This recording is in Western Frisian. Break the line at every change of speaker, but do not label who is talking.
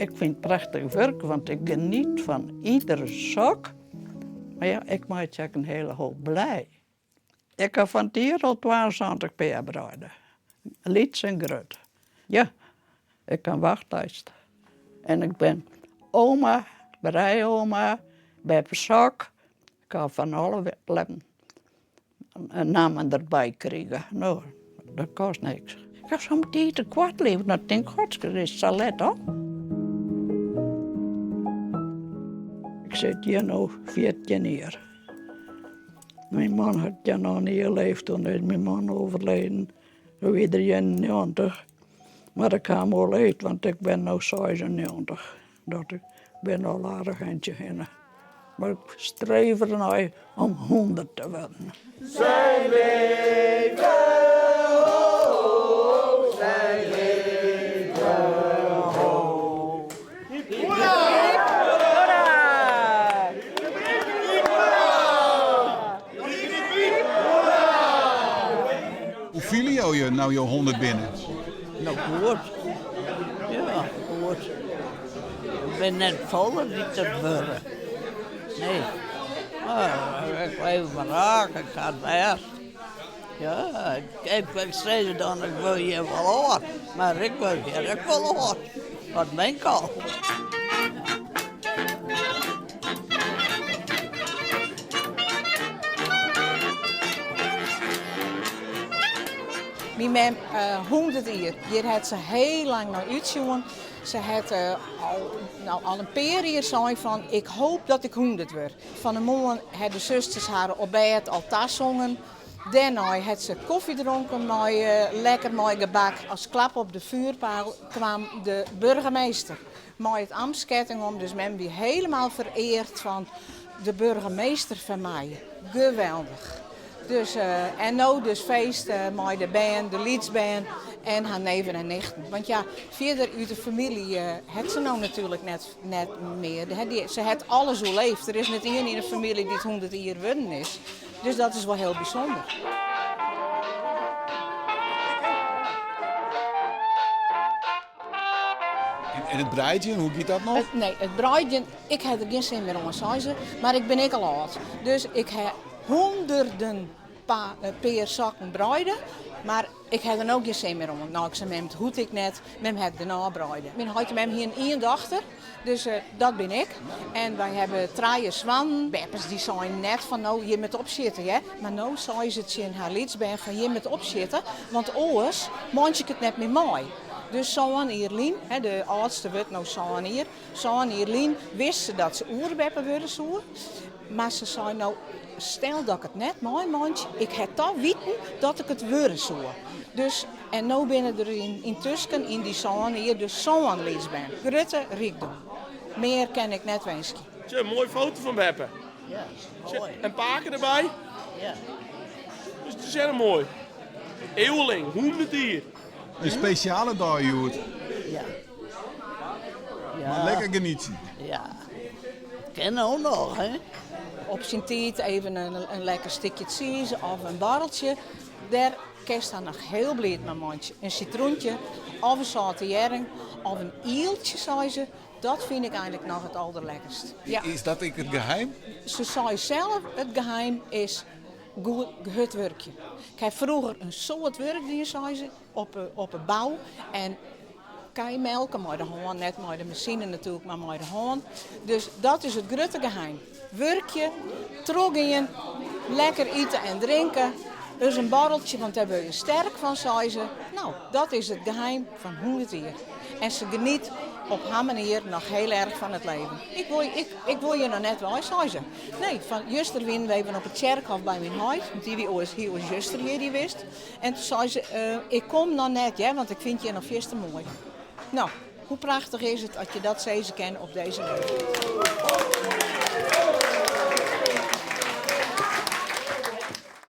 Ik fyn it prachtich wurk, want ik geniet fan iedere sok. Mar ja, ik meitsje ek in hiele hoop blij. Ik ha fan 't jier al 72 pear breide, lyts en grut. Ja, ik ha in wachtlijst. En ik bin oma, breioma, beppe sok. Ik ha fan alle nammen derby krige. No, dat kost niks. Ik ha somtiid in koart leven, dan tink ik, godske, is it sa let al? Ik sit hjir no 14 jier. Myn man hat ja noch nea leefd, toen is myn man overleden. Doe wie er 91. Mar dat kaam wol út, want ik bin no 96. Dat ik bin al aardich eintsje hinne. Mar ik streef dernei om 100 te wurden.
Sy leve ho, sy leve ho. Hip hoera! Hip hoera! Hip hoera! Hip hoera!
Hoe fiele jo je no jo 100 binne?
No goed. Ja, goed. Ik bin net folle dy't dat wurde. Nee. Mar ik leef mar raak, ik ha it bêst. Ja, ik sis dan, ik wurd hjir wol âld, mar ik wurd hjir ek wol âld. Dat bin ik al.
Myn mem 100 jier, hjir hat se hiel lang nei útsjoen. Se hat al, no, al in pear jier sein fan ik hoop dat ik 100 wurd. Fan 'e moarn ha de susters har op bêd al tasongen. Dêrnei hat se kofje dronken mei lekker mei gebak. As klap op de vuurpijl kwam de burgemeester mei it amtsketting om, dus mem wie helemaal fereard fan de burgemeester fan my. Geweldich. Dus, en no dus feest mei de bern, de lytsbern en har neven en nichten. Want ja, fierder út de famylje hat se no natuerlik net, net mear. Se hat alles oerleefd. Der is net ien yn de famylje dy't 100 jier wurden is. Dus dat is wol hiel bysûnder.
En it breidzjen, hoe giet dat noch?
Nee, it breidzjen, ik ha der gjin sin mear oan, sei se. Mar ik bin ek al âld. Dus ik ha hûnderten pear sokken breide, mar ik ha der no gjin sin mear oan. No, ik sei mem, it hoecht ek net, mem hat genôch breide. Myn heit en mem hienen ien dochter, dus dat bin ik. En wy hawwe trije soannen. Beppes dy seinen net fan no, jim moatte opsjitte, hear. Mar no sei se tsjin har lytsbern fan jim moatte opsjitte, want oars meitsje ik it net mear mei. Dus sân jier lyn, de âldste wurdt no sân jier, sân jier lyn wist se dat se oerbeppe wurde soe. Mar se sei no, stel dat ik it net meimeitsje, ik ha toch witen dat ik it wurde soe. Dus, en no binne der yntusken yn dy sân jier dus sân lytsbern. Grutte rykdom. Mear kin ik net winskje.
Tsje, in moaie foto fan beppe.
Ja, moai.
En pake derby.
Ja.
Dus it is hiel moai. Eeuweling, 100 jier.
In spesjale dei hjoed.
Ja. Ja.
Mar lekker genietsje.
Ja. Kin no noch, hè?
Op syn tiid even in lekker stikje tsiis of in barreltsje. Dêr kinst har noch hiel bliid mei meitsje. In sitroentje of in sâlte hjerring of in ieltsje, sei se. Dat fyn ik eigenlik noch it alderlekkerst. Ja.
Is dat ek it geheim?
Se sei self, it geheim is goed hurd wurkje. Ik ha froeger in soad wurk dien, sei se, op 'e bou. En kij melke mei de hân, net mei de masine natuerlik, mar mei de hân. Dus dat is it grutte geheim. Wurkje, trochgean, lekker ite en drinke. Dus in borreltsje, want dêr wurd je sterk fan, sei se. No, dat is it geheim fan 100 jier. En se geniet op har manier noch hiel erch fan it leven. Ik wol, ik, ik wol hjir noch net wei, sei se. Nee, fan juster wienen we even op it tsjerkhôf by myn heit, want dy wie oars, hie oars juster jierdei west. En toen sei se, ik kom noch net hear, want ik fyn it hjir noch fierste moai. No, hoe prachtich is it as je dat sizze kinne op dizze leeftiid.